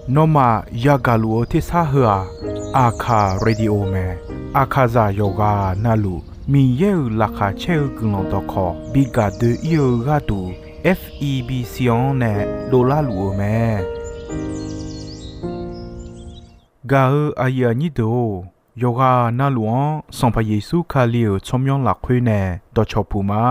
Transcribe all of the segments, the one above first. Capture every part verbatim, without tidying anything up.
Nawmaf yagaq luf-eu tersar heu-aq, Aqkaq Radio mae. Aqkaqzaq yawqghaq navluf Miqyaer-euq laqkhaq caer-eu guiqlanq dawqkawq bi gaq doe-ir-eu gharduq, F E B C-anr nae dovlar luf-eu mae. Gaq-eu aqyuif aqnyir deuq-or, yawqghaq navluf-anr Sanqpaq Yeqsur Kali-euq tsawrmyanr lafkhoer nae dawqcawq puq ma.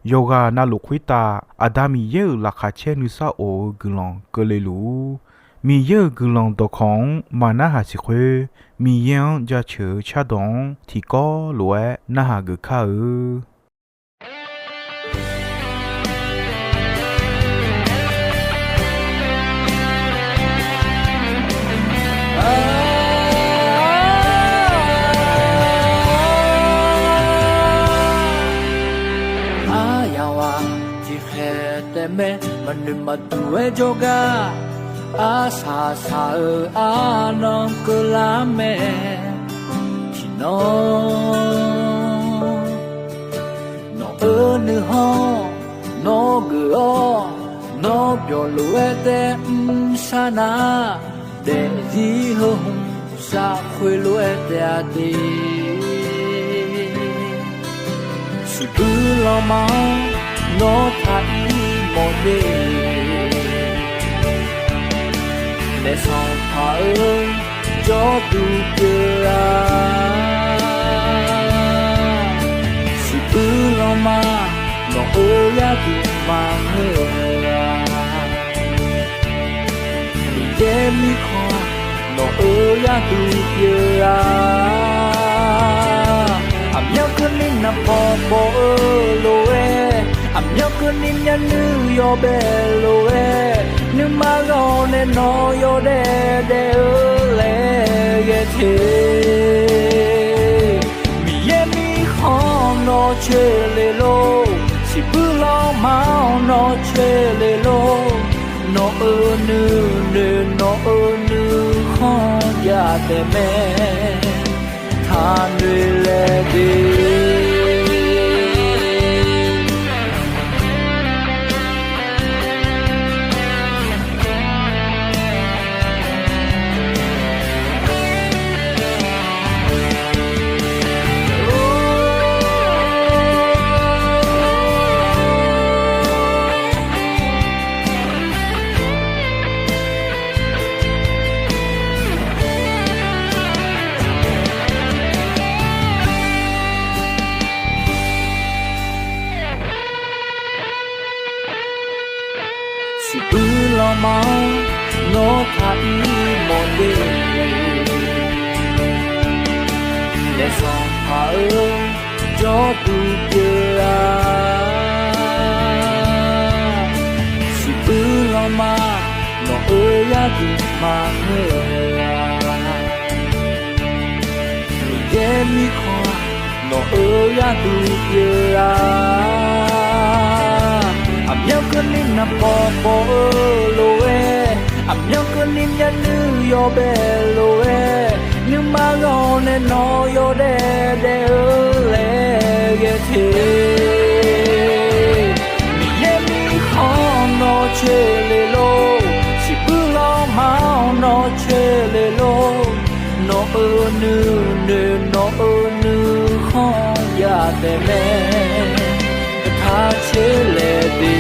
Yawqghaq navluf khoertav Aqda Miqyaer-euq laqkhaq caer nuisar of-eu guiqlanq keuvle luf-ur. Miqyaer-euq guiqlanq dawqkawq-anr maqnarhaq siq khoer, Miqyaer-anr jaceuq-eu cardawq-anr tiqkawv lof-aer narhaq geuf kar-eu. Aryaq ghaq tiqkhaeq taef mae, maqnoeq maqduq-aer jawrgar, arsaq saq-eu arnan keuvlar mae. Tiqnan nawq-eu nuikhanr nawr geuf-awr, nawr byawq lof-aer tae mrsar nar, daefzir heu hmq saf khoerlof-aer taef-a de. Siqbuir lanma-anr nawr taq-ir mawf de. Naef Sanqpaq-eu jawrduq pyeuf-a. Siqbuir lanma nawq-eu gharduq maqngeur-a. Miqyaer mirkhanq nawq-eu gharduq pyeuf-a. Aqmyanluf keuvni naqbawq bawq-eu lof-aer, aqmyanluf keuvni myavnuiv yawbae lof-aer, nuima ghawq nae nawq yawdaef daef-eu laer ghae te. Miqyaer mirkhanq nawq coeq le lor, siqbuir lanma-anr nawq coeq le lor. Nawq-euq nuinoeq nawq-euq nuikhanr jav taef mae. Taqnoeq laeq de. Siqbuir lanma-anr nawr taq-ir mawf de. Naef Sanqpaq-eu jawrduq pyeuf-a. Siqbuir lanma nawq-eu gharduq maqngeur-a. Miqyaer mirkhanq nawq-eu gharduq pyeuf-a. Aqmyanluf keuvni naqbawq bawq-eu lof-aer, aqmyanluf keuvni myavnuiv yawbae lof-aer, nuima ghawq nae nawq yawdaef daef-eu laer ghae te. Miqyaer mirkhanq nawq coeq le lor, siqbuir lanma-anr nawq coeq le lor. Nawq-euq nuinoeq nawq-euq nuikhanr jav taef mae. Taq coeq laeq de.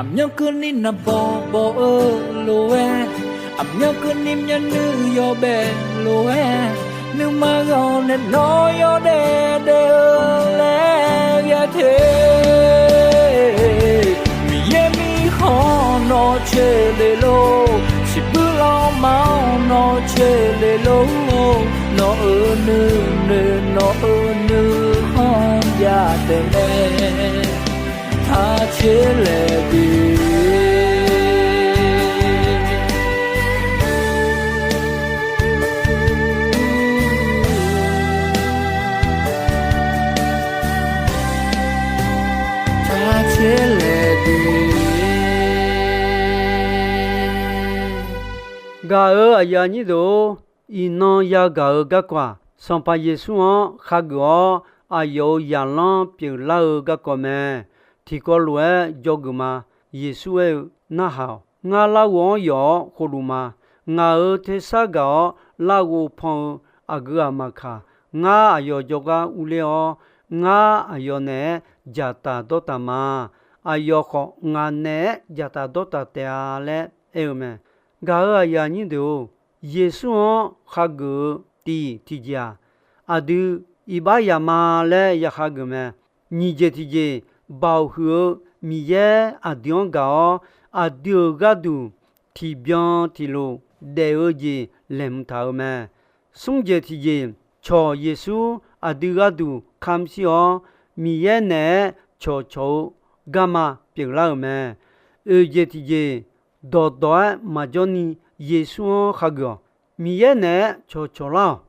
Aqmyanluf keuvni naqbawq bawq-eu lof-aer, aqmyanluf keuvni myavnuiv yawbae lof-aer, nuima ghawq nae nawq yawdaef daef-eu laer ghae te. Miqyaer mirkhanq nawq coeq le lor, siqbuir lanma-anr nawq coeq le lor. Nawq-euq nuinoeq nawq-euq nuikhanr jav taef mae. Taq coeq laeq de. Taq coeq laeq de. Gaq-euq aqyuif aqnyir deuq-or, iqnan yagaq-eu garkawv-aq, Sanqpaq Yeqsur-anr khageuf-awr, aqyawf-euq zaqlanr pyeuflar-eu garkawv mae. Tiqkawv lof-aer dzawgeuf ma. Yeqsur aer-eu, Narhaq-awq. Ngar larghov-anr yawf-awr khovluf ma. Ngaq-euq tersar gaq-awr larghov pan-eu aqgeu aqmaqkaq, ngar aqyawf jawrgar urler-awr, ngar aqyawf naeq-aer dzaqtaf dawrtaf ma. Aqyawf khawf, ngaq naeq-aer dzaqtaf dawrtaf taef-a laer aer-eu mae. Gaq-euq aqyuif aqnyir deuq-or, Yeqsur-anr khageuf-eu tiq tiqjeq-aq, aqdui iqbax yaf ma laer ya khageuf mae. Nyiq jeq tiqjeq, Baoq huiq-eu Miqyaer aqdui-anr gaq-awr, aqdui-euq gharduq tiqbyan tiqlof daef-eu jeq laeqhmq taq-euq mae. Smr jeq tiqjeq, cawq Yeqsur aqdui gharduq kamq shir-awr, Miqyaer naeq-aer cawqcawq-eu garma pyeuflar-euq mae. Oeq jeq tiqjeq, dawqdawq-aer maqjawr ni Yeqsur-anr khageuf-awq. Miqyaer naeq-aer cawqcawq lar-awq.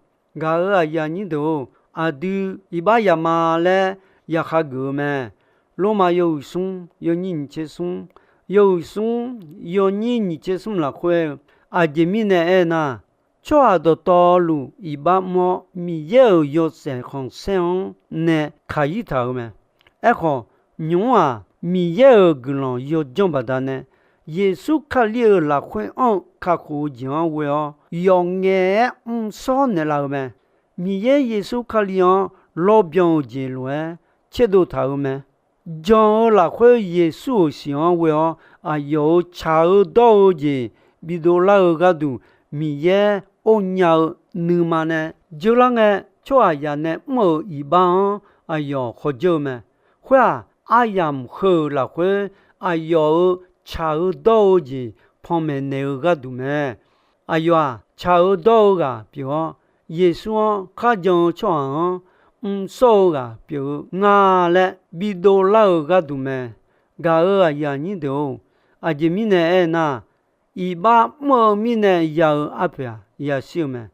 Gaq-euq aqyuif aqnyir deuq-or, aqdui iqbax yaf ma laer ya khageuf-eu mae. Lormav yawhuiq smr yawnyir nyiq tser smr, yawhuiq smr yawnyir nyiq tser smr lafkhoer-eu, aqjeq mirnae aernar, nar, tsawrhaq dawqtawvluf iqbax mr-awr, Miqyaer-euq yawshaef khanqsaer-anr nae kaq-ir taq-euq mae. Aerkhawf, nymq-mr-aq, Miqyaer-euq guiqlanq yawdzanr baqdanae, Yeqsur Kali-euq lafkhoer anr-eu kakhof-eu jeq-anr ghoe-awr, yawf ngaef-aer mrshawr naeqlaf-euq mae. Miqyaer Yeqsur Kali-anr lawrbyan-eu jeq lof-aer tserdov taq-euq mae. Jan-eu lafkhoer Yeqsur-euq siq-anr ghoe-awr, aqyawf-euq tsaq-eu dawr-eu jeq bidov lar-eu gharduq, Miqyaer or nya-eu nuima nae dzeurlar ngae, tsawrhaqzaq nae mr-euq iqbax-anr aqyawf khawf dzeur-eu mae. Khoer-aq, aryamq heu-euq lafkhoer aqyawf-euq tsaq-eu dawr-eu jeq panmaeq naeq-eu gharduq mae. Aqyawf-aq, tsaq-eu dawr-eu ghaq pyeuf-awr, Yeqsur-anr kharjan-eu tsawrhaq-anr mrshawr-eu ghaq pyeuf-eu nga laer bidov lar-eu gharduq mae. Gaq-euq aqyuif aqnyir deuq-or, aqjeq mirnae aernar, iqbax mr-eu mirnae ya-eu arpoeq-aq, yashir-eu mae.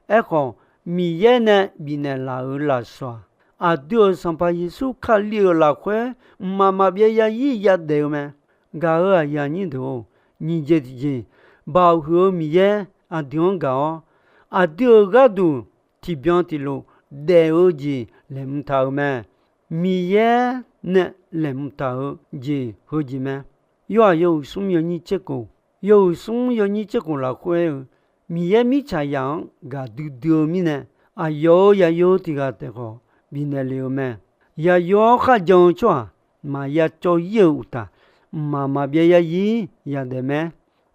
Aerkhawf, Miqyaer nae bifnaeq laf-euq lafsawq-aq, aqdui-euq Sanqpaq Yeqsur Kali-euq lafkhoer mqmaq maqbyav yazir yadaef-eu mae. Gaq-euq aqyuif aqnyir deuq-or, nyiq jeq tiqjeq, Baoq huiq-eu Miqyaer aqdui-anr gaq-awr, aqdui-euq gharduq tiqbyan tiqlof daef-eu jeq laeqhmq taq-euq mae. Miqyaer nae laeqhmq taq-eu jeq heujeq mae. Yorhaq yawhuiq smr yawnyir tserkhof, yawhuiq smr yawnyir tserkhof lafkhoer-eu, Miqyaer mirtsaqzaq-anr gaqdui dui-eu mirnae, aqyawf-euq zaqyo tiq ghaq taef khawf bifnaeq lef-eu mae. Zaqyo-anr kharjan-eu tsawrhaq maqya cawv-ir-eu uqtaf, mqmaq maqbyav yazir yadaef mae.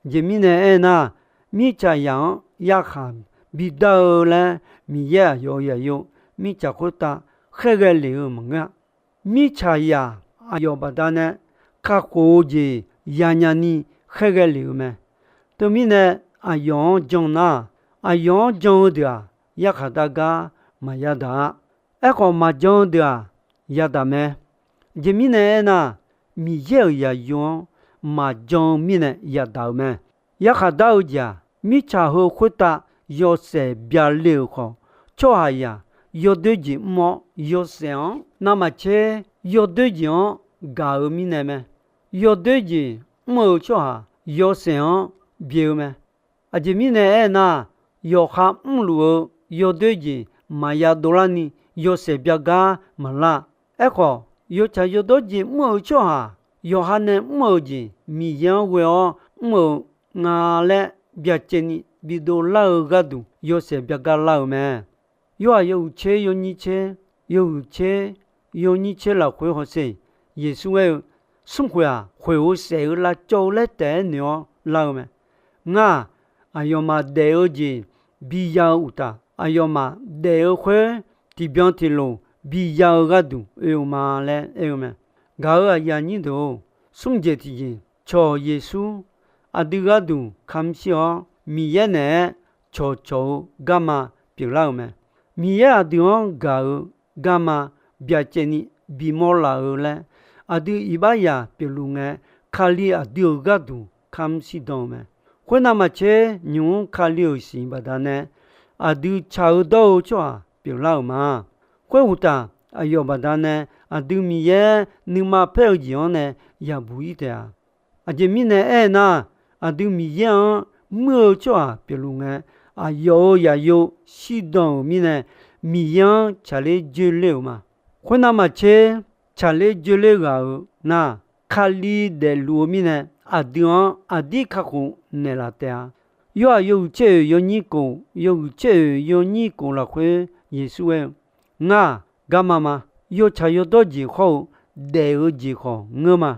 Aqjeq mirnae aernar, mirtsaqzaq-anr yarkhaq bidar-eu laer Miqyaer aqyawf-euq zaqyo mirtsaq khoertav khaerghae lef-eu maqngeur-a. Mirtsaqzaq aqyawf baqdanae kakhof-eu jeq yanya ni khaerghae lef-eu mae. Teumirnae, aqyawf-anr jan nar, aqyawf-anr jan-eu deuq-aq, yarkhaq dar gar maqya daq-a. Aerkhawf, maqjan-eu deuq-aq, yadaq mae. Aqjeq mirnae aernar, Miqyaer-euq zaqyo-anr maqjan-eu mirnae yadaq-euq mae. Yarkhaq dar-eu jeq-aq, mirtsaq heu khoertav yawshaef byale-euq khawf, tsawrhaqzaq yawdoer jeq mr-awr yawshaef-anr navmaqtser yawdoer jeq-anr gaq-eu mirnae mae. Yawdoer jeq mr-eu tsawrhaq yawshaef-anr byae-eu mae. Aqjeq mirnae aernar, yawqha mrluf-eu yawdoer jeq maqya dovlarni yawshaef byagar maqlar. Aerkhawf, yawtsaq yawdawr jeq mr-eu tsawrhaq yawqha nae mr-eu jeq Miqyaer-anr ghoe-awr mr-eu nga laer byacaevni bidov lar-eu gharduq yawshaef byagar lar-eu mae. Yorhaq yawhuiq tser yawnyir tser, yawhuiq tser yawnyir tser lafkhoer hawsher, Yeqsur aer-eu, Smrkhoeq-aq, khoeq-eu saef-eu lavcawv-eu laer taef-aer noeq-awr lar-eu mae. Ngar-aq, aqyawfmaf daef-eu jeq biya-eu uqtaf, aqyawfmaf daef-eu khoer tiqbyan tiqlof biya-eu gharduq oe-eu ma laer aer-eu mae. Gaq-euq aqyuif aqnyir deuq-or, smr jeq tiqjeq, cawq Yeqsur aqdui gharduq kamq shir-awr, Miqyaer naeq-aer cawqcawq-eu garma pyeuflar-euq mae. Miqyaer aqdui-anr gaq-eu garma byacaevni bimawr laf-eu laer, aqdui iqbaxzaq pyeufluf ngae, Kali aqdui-euq gharduq kamq shirdan-eu mae. Khoernav maqtser, nymq-mr Kali-euq siq baqdanae aqdui tsaq-eu dawr-eu tsawrhaq pyeuflar-euq ma. Khoeruqtaf, aqyawf baqdanae aqdui Miqyaer nuima paer-eu jeq-anr nae yabuq-ir taef-a. Aqjeq mirnae aernar, aqdui Miqyaer-anr muir-eu tsawrhaq pyeufluf ngae, aqyawf-euq zaqyo shirdan-euq mirnae, Miqyaer-anr tsaqler dzoerler-euq ma. Khoernav maqtser, tsaqler joerler ghaq-euq nar, Kali daefluf-eu mirnae, aqdui-anr aqdir kakhof naeqlaf taef-a. Yorhaq yawhuiq tser-oeq yawnyir kof, yawhuiq tser-oeq yawnyir kof lafkhoer Yeqsur aer-eu, Ngar-aq, garma ma. Yawtsaq yawdawr jeq hawr-eu daef-eu jeq khawf ngeur ma.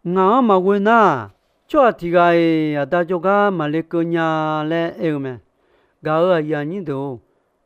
Ngaq-anr maqghoe nar-aq, tsawrhaq tiq ghaq-iq Aqda jawrgar maqle keuv nya laer aer-eu mae. Gaq-euq aqyuif aqnyir deuq-or,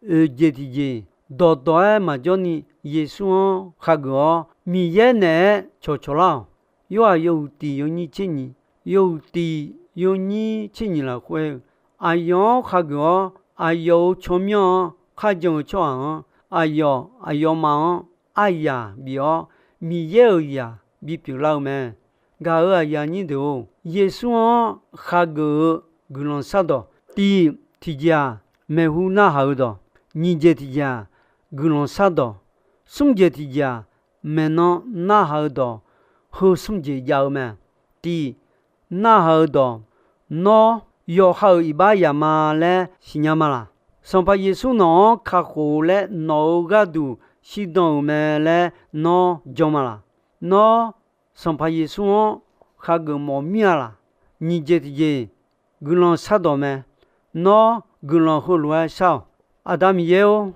oeq jeq tiqjeq dawqdawq-aer maqjawr ni Yeqsur-anr khageuf-awr, Miqyaer naeq-aer cawqcawq lar-awq. Yorhaq yawhuiq tiq yawnyir tser nyiq, yawhuiq tiq yawnyir tser nyiq lafkhoer, aqyawf-anr khageuf-awr, aqyawf-euq tsawrmyanr-anr kharjan-eu tsawrhaq-anr, aqyawf aqyawfmaf-anr aryaq bif-awr, Miqyaer-euq zaq bipyeuf lar-eu mae. Gaq-euq aqyuif aqnyir deuq-or, Yeqsur-anr khageuf-eu guiqlanq shardawq, tiq tiqjeq-aq, maeqhu narhaq-eu dawq, nyiq jeq tiqjeq-aq, guiqlanq shardawq, smr jeq tiqjeq-aq, maeqnan narhaq-eu dawq, heu smr jeq jav-eu mae. Tiq, narhaq-eu dawq, Nawr yawqha-euq iqbax yaq ma laer siqnya ma laq? Sanqpaq Yeqsur nawq-anr kakhof laer nawq-euq gharduq shirdan-euq mae laer nawr jan ma laq? Nawr Sanqpaq Yeqsur-anr khageuf mawf mir-a laq? Nyiq jeq tiqjeq, guiqlanq shardawq mae. Nawr guiqlanq heulof-aer shar-awq. Aqda Miqyaer-or,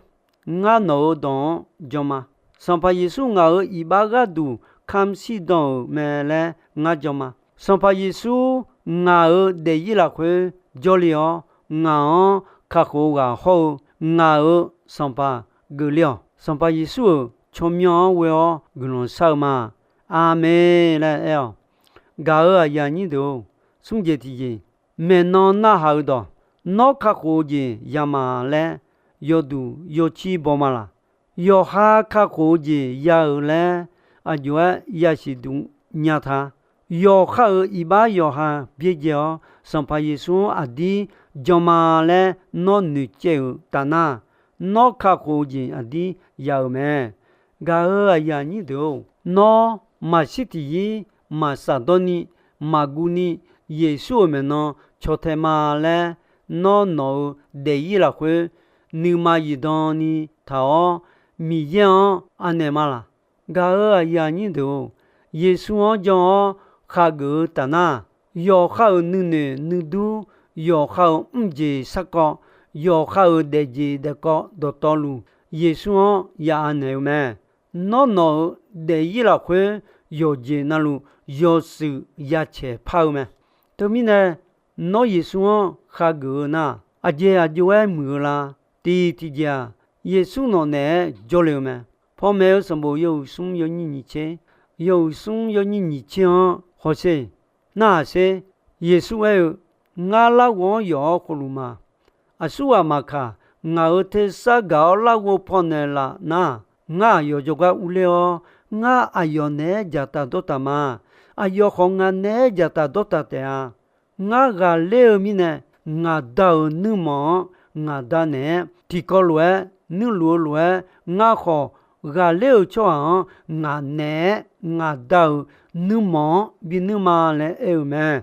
ngar nawq-euq dawq-anr jan ma. Sanqpaq Yeqsur ngaq-euq iqbax gharduq kamq shirdan-euq mae laer ngar jan ma. Sanqpaq Yeqsur ngaq-euq daefzir lafkhoer jawrle-awr, ngaq-anr kakhof-eu ghaq hawr-eu ngaq-euq Sanqpaq geufle-awq. Sanqpaq Yeqsur-euq tsawrmyanr-anr ghoe-awr guiqlanq shar-eu ma. Aqmeq laer aer-awq. Gaq-euq aqyuif aqnyir deuq-or, smr jeq tiqjeq, maeqnan narhaq-eu dawq, Nawr kakhof-eu jeq yamaf laer yawduq yawcir baw ma laq? Yawqha kakhof-eu jeq ya-euq laer aqjox-aer yasiq duq nya ta. Yawqha-euq iqbax yawqha byaerdzae-awr, Sanqpaq Yeqsur-anr aqdir jan ma laer nawr noeqcaev-euq taf nar, nawr kakhof-eu jeq aqdir ya-euq mae. Gaq-euq aqyuif aqnyir deuq-or, nawr maqshir tiqyir maqsaf dawrni maqguv ni Yeqsur-euq maeqnan caw tae ma laer nawr nawq-euq daefzir lafkhoer nuima zifdan ni taq-awr Miqyaer-anr anaeq ma laq? Gaq-euq aqyuif aqnyir deuq-or, Yeqsur-anr jan-awr khageuf-eu taf nar, yawqha-euq nuinoeq nuidur, yawqha-euq mrjeq sarkawv, yawqha-euq daefjeq daefkawv dawqtawvluf Yeqsur-anr ya anaeq-eu mae. Nawr nawq-euq daefzir lafkhoer yawqjeq navluf yawshuif ya caeq par-eu mae. Teumirnae, nawr Yeqsur-anr khageuf-eu nar, aqjeq aqjox-aer muiq-eu la? Tiq tiqjeq-aq, Yeqsur nawq naeq-aer jawrle-eu mae. Panmaeq-eu sanqbof yawhuiq smr yawnyir nyiq tser, yawhuiq smr yawnyir nyiq tser-anr hawsher. Narhaq sher. Yeqsur aer-eu, Ngar larghov-anr yawf-awr khofluf ma. Aqsurghaq maqkaq, ngaq-euq tersar gaq-awr larghov pawnaeq laf nar, ngar aqyawf jawrgar urler-awr, ngar aqyawf naeq-aer dzaqtaf dawrtaf ma. Aqyawf khawf ngaq naeq-aer dzaqtaf dawrtaf taef-a. Ngar ghaqler-eu mirnae, ngaq Da-euq nuirmanq-anr ngaq Da naeq-aer tiqkawv lof-aer nuirluf-eu lof-aer, ngar khawf ghaqler-euq tsawrhaq-anr ngaq naeq-aer ngaq Da-euq nuirmanq-anr binuir ma laer aer-eu mae.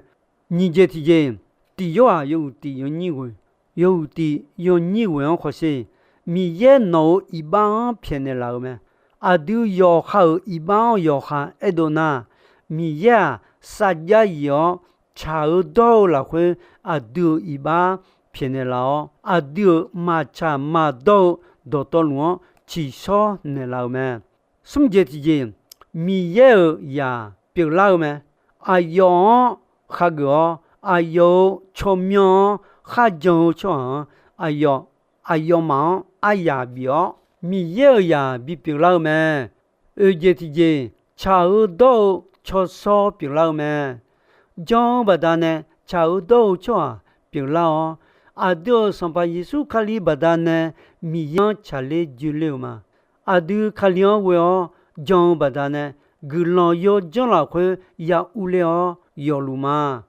Nyiq jeq tiqjeq, tiq Yorhaq yawhuiq tiq yawnyir ghoeq, yawhuiq tiq yawnyir ghoeq-anr khawsher. Miqyaer nawq-euq iqbax-anr pyaeqnaeq laf-euq mae. Aqdui yawqha-euq iqbax-anr yawqha aerdov nar, Miqyaer-aq, sarjax yif-awr tsaq-eu dawr-eu lafkhoer aqdui-euq iqbax pyaeqnaeq laf-awr, aqdui-euq maqtsaq maqdawr-eu dawqtawvluf-anr tsiqshawr naeqlaf-euq mae. Smr jeq tiqjeq, Miqyaer-euq zaq pyeuflar-eu mae. Aqyawf-anr khageuf-awr, aqyawf-euq tsawrmyanr-anr kharjan-eu tsawrhaq-anr, aqyawf aqyawfmaf-anr aryaq bif-awr, Miqyaer-euq zaq bipyeuf lar-eu mae. Oeq jeq tiqjeq, tsaq-eu dawr-eu tsawrshawr pyeuflar-eu mae. Jan-eu baqdanae tsaq-eu dawr-eu tsawrhaq pyeuflar-awr, aqdui-euq Sanqpaq Yeqsur Kali baqdanae Miqyaer-anr tsaqler joeler-eu ma. Aqdui Kali-anr ghoe-awr jan-eu baqdanae, guiqlanq yawdzanr lafkhoer ya urler-awr yawfluf ma.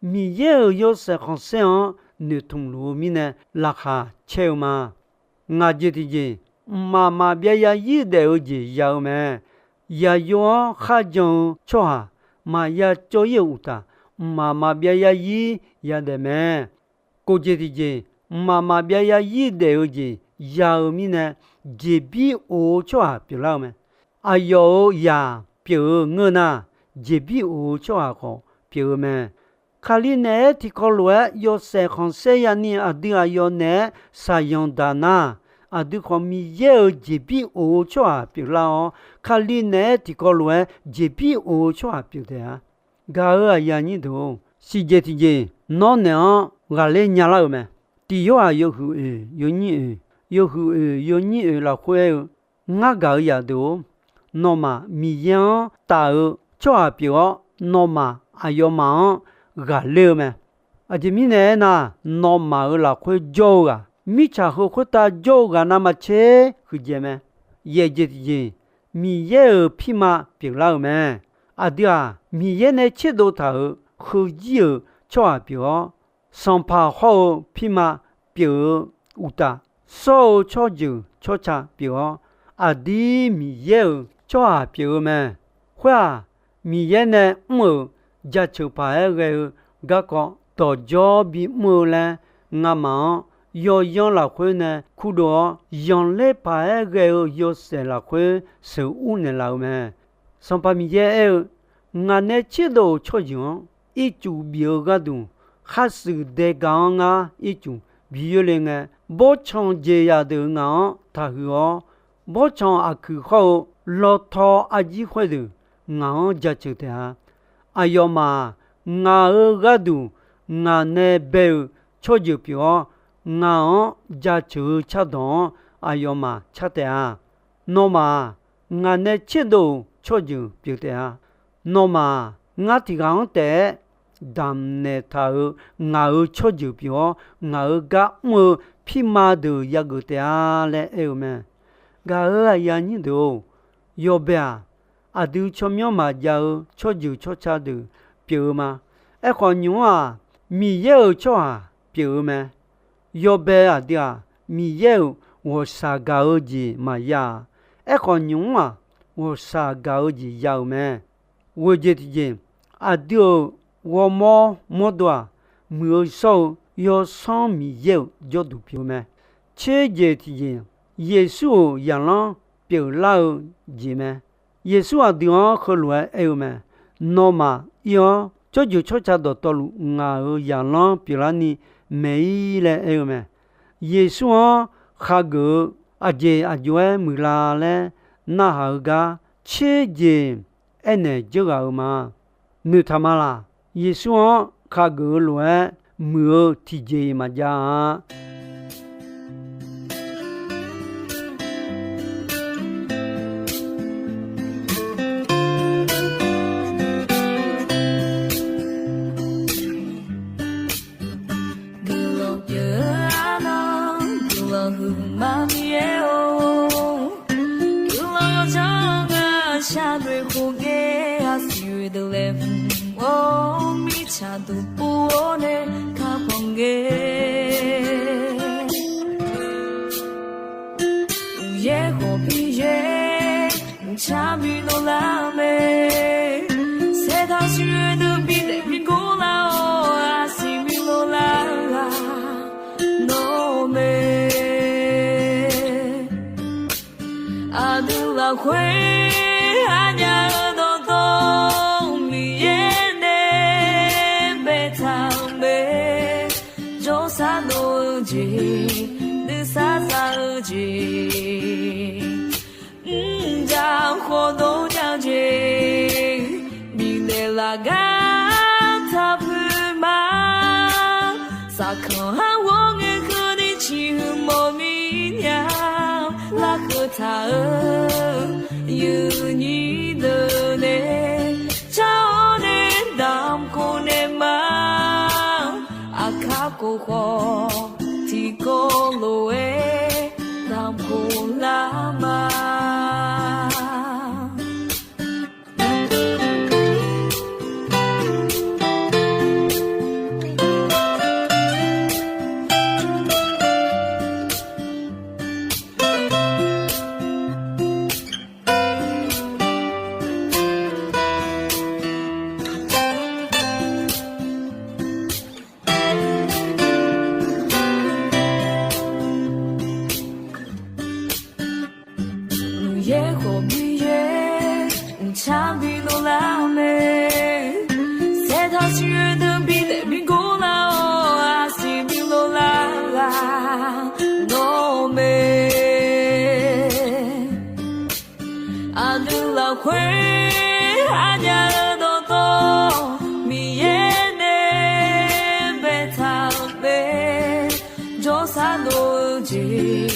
Miqyaer-euq yawshaef khanqsaer-anr noeqtmq luf-eu mirnae laqkhaq caer-eu ma. Ngaq jeq tiqjeq, mqmaq maqbyav yarzir daef-eu jeq ya-eu mae. Yaqyo-anr kharjan-eu tsawrhaq maqya cawv-ir-euq uqtaf, mqmaq maqbyav yarzir yadaef mae. Kof jeq tiqjeq, mqmaq maqbyav yarzir daef-eu jeq ya-eu mirnae, jeqbir of-eu tsawrhaq pyeuflar-eu mae. aqyawf-euq zaq pyeuf-eu ngeur nar, jeqbir of-eu tsawrhaq khawf pyeuf-eu mae. Kali naeq-aer tiqkawv lof-aer yawshaef khanqsaer yani aqdui aqyawf naeq-aer shaqzanq daq nar, aqdui khawf Miqyaer-euq jeqbir of-eu tsawrhaq pyeuflar-awr, Kali naeq-aer tiqkawv lof-aer jeqbir of-eu tsawrhaq pyeuf taef-a. Gaq-euq aqyuif aqnyir deuq-or, siqjeq tiqjeq nawr naeq-anr ghaqler nyalar-euq mae. Tiq Yorhaq yawhuiq oeq yawnyir oeq, yawhuiq oeq yawnyir oeq lafkhoer aer-eu, Ngar gaq-eu zaqdeuq-or, nawmaf Miqyaer-anr taf-eu tsawrhaq pyeuf-awr, nawmaf aqyawfmaf-anr ghaqler-eu mae. Aqjeq mirnae aernar, nawmaf-euq lafkhoer jawr-eu ghaq, mirtsaq heu khoertav jawr-eu ghaq navmaqtser huiqdzaeq mae. Yaeq jeq tiqjeq, Miqyaer-euq pirma pyeuflar-euq mae. Aqdui-aq, Miqyaer nae tserdov taq-euq heuzir-euq tsawrhaq pyeuf-awr, sanqpaq hawr-eu pirma pyeuf-eu uqtaf, shawr-eu tsawrjeuq tsawrca pyeuf-awr, aqdir Miqyaer-euq tsawrhaq pyeuf-eu mae. Khoer-aq, Miqyaer nae mr-euq jaceuq paq-aer ghae-eu garkawv dawqdzawr bimr-eu laer, ngamaf-anr yawzanr lafkhoer nae kurdov-awr, zanqler paq-aer ghae-eu yawshaef lafkhoer sheuqur naeqlaf-eu mae. Sanqpaq Miqyaer aer-eu, Ngaq nae tserdov-euq tsawrjeuq-anr ircuf bif-eu gharduq, khar shuif dae gaq-anr ngar ircuf bi yoerle ngae, bawrtsanq jeqzaq deuq ngaq-anr taqhuiq-awr, bawrtsanq aqkuiq hawr-eu lawtaw arjir khoerdeuq ngaq-anr jaceuq taef-a. Aqyawfmaf-aq, ngaq-euq gharduq ngaq nae bae-euq tsawrjeuq pyeuf-awr, ngaq-anr jaceuq-eu cardawq-anr aqyawfmaf car taef-a. Nawmaf-aq, ngaq nae tserdov-euq tsawrjeuq pyeuf taef-a. Nawmaf-aq, ngar tiq ghaq-anr taef-aer damqnaeq taq-euq ngaq-euq tsawrjeuq pyeuf-awr, ngaq-euq gar mr-eu pirma deuq yageuf taef-a laer aer-eu mae. Gaq-euq aqyuif aqnyir deuq-or, yawbae-aq, aqdui tsawrmyanr maqjav-eu tsawrjeuq tsawrca deuq pyeuf-eu ma. Aerkhawf, nymq-mr-aq, Miqyaer-euq tsawrhaq pyeuf-eu mae. Yawbae aqdui-aq, Miqyaer-euq ghawqshaq gaq-eu jeq maqya-a. Aerkhawf, nymq-mr-aq, ghawqshaq gaq-eu jeq ya-euq mae. Ghoeq jeq tiqjeq, aqdui-euq ghawrmawr mawrdo-aq, muiq-eu shawr-eu Yawsanr Miqyaer-euq jawrduq pyeuf-eu mae. Tser jeq tiqjeq, Yeqsur-euq zaqlanr pyeuflar-eu jeq mae. Yeqsur aqdui-anr heulof-aer aer-eu mae. Nawmaf ir-awr, tsawrjeuq tsawrca dawqtawvluf ngaq-euq zaqlanr pyeuflarni maeq-ir laer aer-eu mae. Yeqsur-anr khageuf-eu aqjeq aqjox-aer muiqla laer narhaq-eu gar tser jeq aernaeq dzeur ghaq-euq ma. Noeqtaq ma laq? Yeqsur-anr khageuf-eu lof-aer muiq-eu tiqjeq-iq maqjav-a. Guiqlanq pyeuf-eu arnan, guiqlanq huiqma Miqyaer-or. Guiqlanq yawdzanr-eu ngar sharnoeq khof ngae, aqsiq oe deuq laeqhmq-or, mirtsaq duq pov-awr nae kakhanq ngae. Uqyaer khawf Miqyaer mqcar bi dovlar mae. Saertaq siq oe deuq bi daef bi gor lar-awr, aqsiq bi dovlar-eu ghaq nawr mae. Aqdui lafkhoer aqnyaf-eu dawqtawvluf Miqyaer nae baetaq-eu mae. Jawrsar dov-eu jeq, nuisar za-eu jeq, mrjaq khawf dov nya-eu jeq, bifnaeq laf gar taqpuq ma. Saqkanq har ghawr ngae keuvni ciqhuiq mawf mir nya. Larkeuv taq-eu yuifnyir deuq nae car-awr nae damqkhof naeq ma. Aqkar khof khawf tiqkawv lof-aer damqkhof lar ma. Aqdui lafkhoer aqnya-eu dawqtawv Miqyaer nae baetaq-euq mae. Jawrsar dov-eu jeq,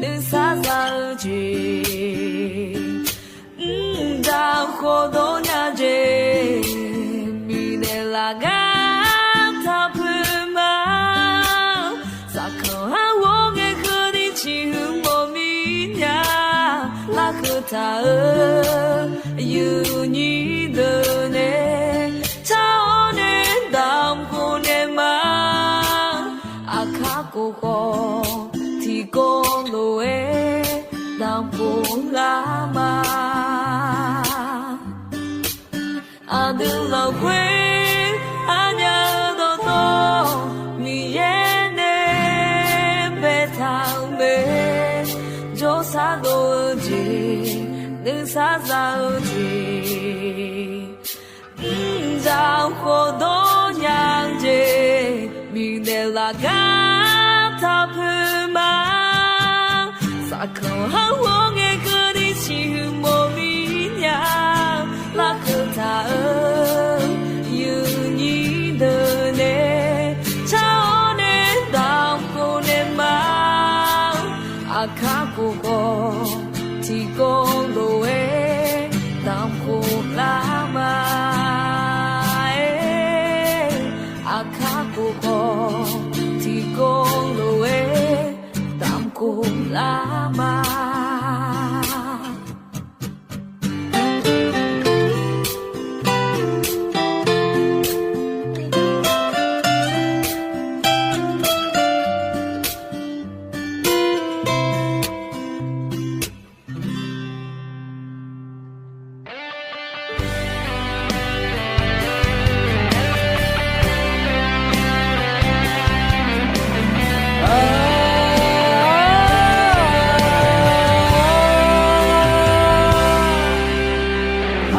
nuisar za-eu jeq, mqdaq khawf dawr nya jeq, miqnaeq laf gar taq poeq ma. Saqkanq har ghawr ngae keuvni ciqhuiq mawf mir nya. Larkeuv taq-euq yuifnyir deuq nae car-awr nae damq khof naeq ma. Aqkar khof khawf tiqkawv lof-aer damq khof lar ma. Aqdui lafkhoer aqnya-eu dawqtawv Miqyaer nae baetaq-euq mae. Jawrsar dov-eu jeq, nuisar za-eu jeq, mqdaq khawf dawr nya-eu jeq, miqnaeq laf gar taq poeq ma. Saqkanq har ghawr ngae keuvni ciqhuiq mawf mir nya. Larkeuv taq-euq yuifnyir deuq nae car-awr nae damq khof naeq ma. Aqkar khof khawf tiqkawv lof-aer damq khof lar ma. Aqkar khof khawf tiqkawv lof-aer damq khof lar ma.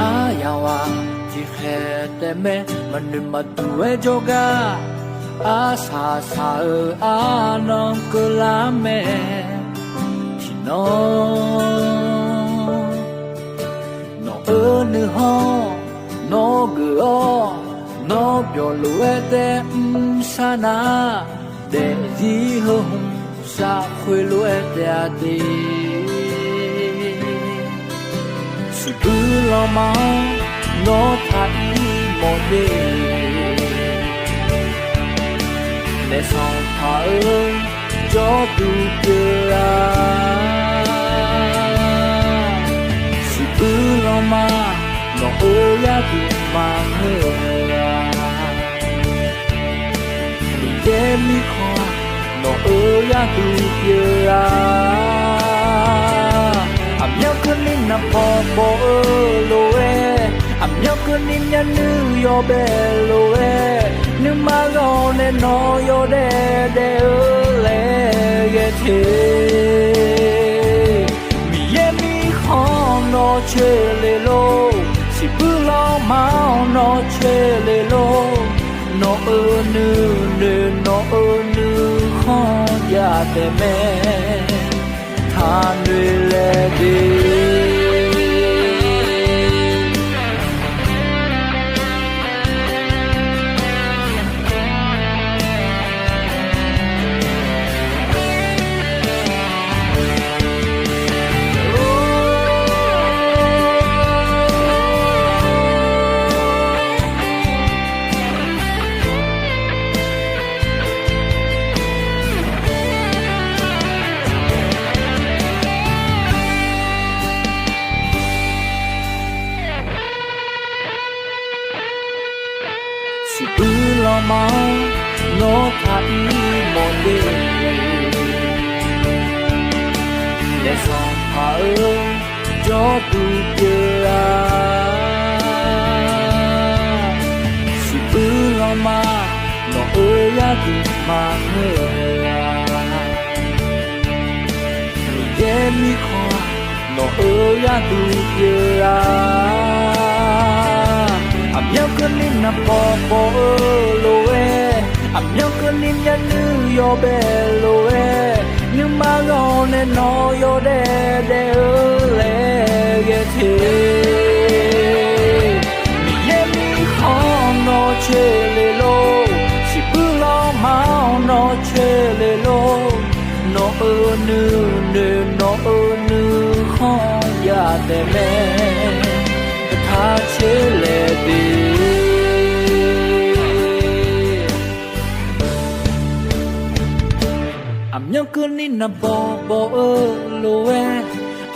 Aryamq ghaq tiqkhaeq taef mae, maqnoeq maqduq-aer jawrgar, arsaq saq-eu arnan keuvlar mae. Tiqnan nawq-eu nuikhanr nawr geuf-awr, nawr byawq lof-aer taef mr sar nar, daefzir heu hmq saf khoerlof-aer taef-a de. Siqbuir lanma-anr nawr taq ir mawf de. Naef sanqpaq-eu jawrduq pyeuf-a. Siqbuir lanma nawq-eu gharduq maqngeur-a. Miqyaer mirkhanq nawq-eu gharduq pyeuf-a. Aqmyanluf keuvni naqpaw paw-eu lof-aer, aqmyanluf keuvni myavnuiv yawbae lof-aer, nuima ghaq nae nawq yawdaef daef-eu laer ghae te. Miqyaer mirkhanq nawr coer le lor, siqbuir lanma-anr nawr coer le lor. Nawq-euq nuinoeq nawq-euq nuikhanr jav taef mae, taqnoeq laer de. Siqbuir lanma-anr nawr taq ir mawf de. Naef sanqpaq-eu jawrduq pyeuf-a. Siqbuir lanma nawq-eu gharduq maqngeur-a. Miqyaer mirkhanq nawq-eu gharduq pyeuf-a. Aqmyanluf keuvni naqpaw paw-eu lof-aer, aqmyanluf keuvni myavnuiv yawbae lof-aer, nuima ghaq nae nawq yawdaef daef-eu laer ghae te. mae, taq tser laeq de. Aqmyanluf keuvni naqbawq bawq-eu lof-aer,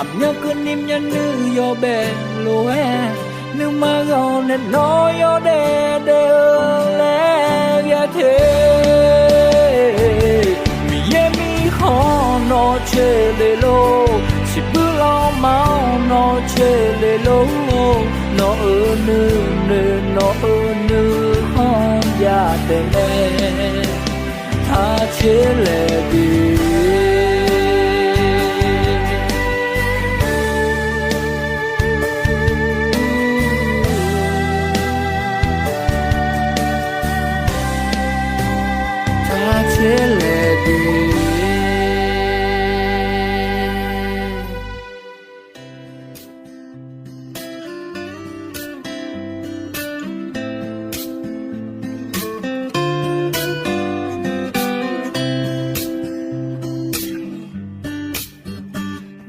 aqmyanluf keuvni myavnuiv yawbae lof-aer, nuima ghaq-awr nae nawr yawdaef daef-eu laer ghae te. Miqyaer mirkhanq nawr coer le lor, siqbuir lanma-anr nawr coer le lor, nawq-euq nuinoeq nawq-euq nuikhanr jav taef mae, taq tser laeq de. Taq tser laeq de.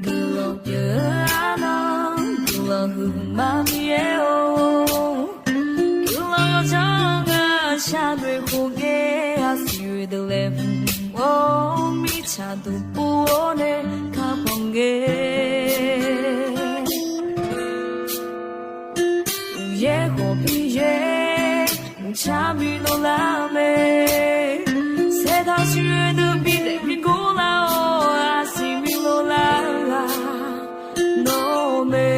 Guiqlanq pyeuf-eu arnan, guiqlanq huiqma Miqyaer-or, guiqlanq yawdzanr-eu gar sharnoeq khof ngae, aqsiq oe deuq laeqhmq-awr mirtsaq duqpov-awr nae kakhanq ngae. Uqyaer khawf Miqyaer, mqcar bi dovlar mae. Saertaq siq oe deuq bidaef bi gor lar-awr, aqsiq bi dovlar-eu ghaq nawr mae.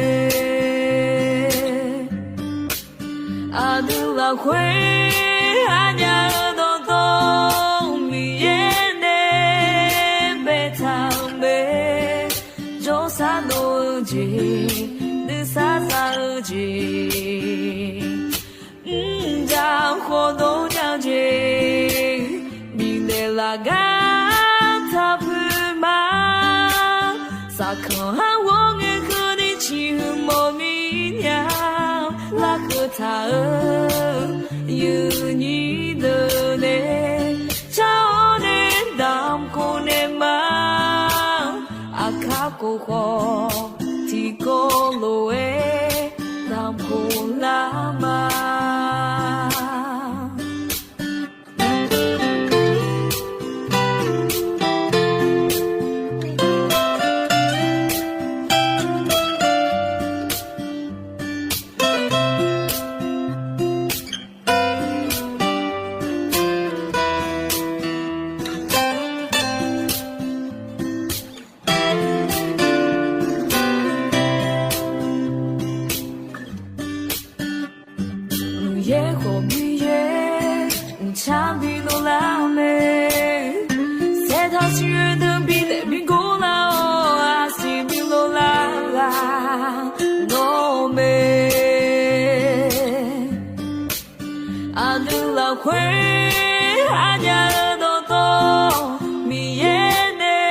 Aqdui lafkhoer arnya-eu dawqtawv Miqyaer nae baetaq-eu mae. Jawrsar dov-eu jeq, nuisar za-eu jeq, mrjaq khawf dov nya-eu jeq, bifnaeq laf gar taq puiq ma. Saqkanq har ghawr ngae keuvni ciqhuiq mawf mir nya, larkeuv taq-eu yuifnyir deuq nae car-awr nae damq khof naeq ma. Aqkar khof khawf tiqkawv lof-aer damq khof lar ma. Uqyaer khawf Miqyaer, mqcar bi dovlar mae. Saertaq siq oe deuq bidaef bi gor lar-awr, aqsiq bi dovlar-eu ghaq nawr mae. Aqdui lafkhoer arnya-eu dawqtawv Miqyaer nae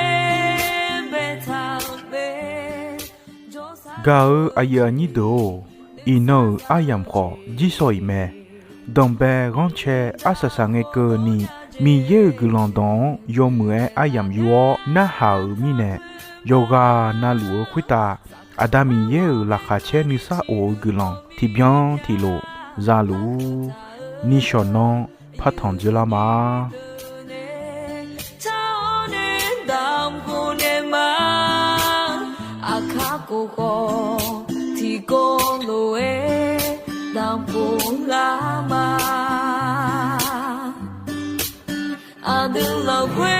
baetaq-eu mae. Gaq-eu aqyuif aqnyir deuq-or, iqnan-euq aryamq khawf jirsawq iq mae. Danqbae ghanrcae arsaq saq ngae keuvni, Miqyaer-euq guiqlanq dawq-anr yawmuiq-aer aryamq yur-awr narhaq-euq mirnae, yawqghaq na luf-eu khoertav Aqda Miqyaer-euq laqkhaq caer nuisar of-eu guiqlanq tiqbyan tiqlof za luf-ur. Nishawq nanr partanq dzeurlar ma. Aqkar khof khawf tiqkawv lof-aer damq khof lar ma. Aqdui lafkhoer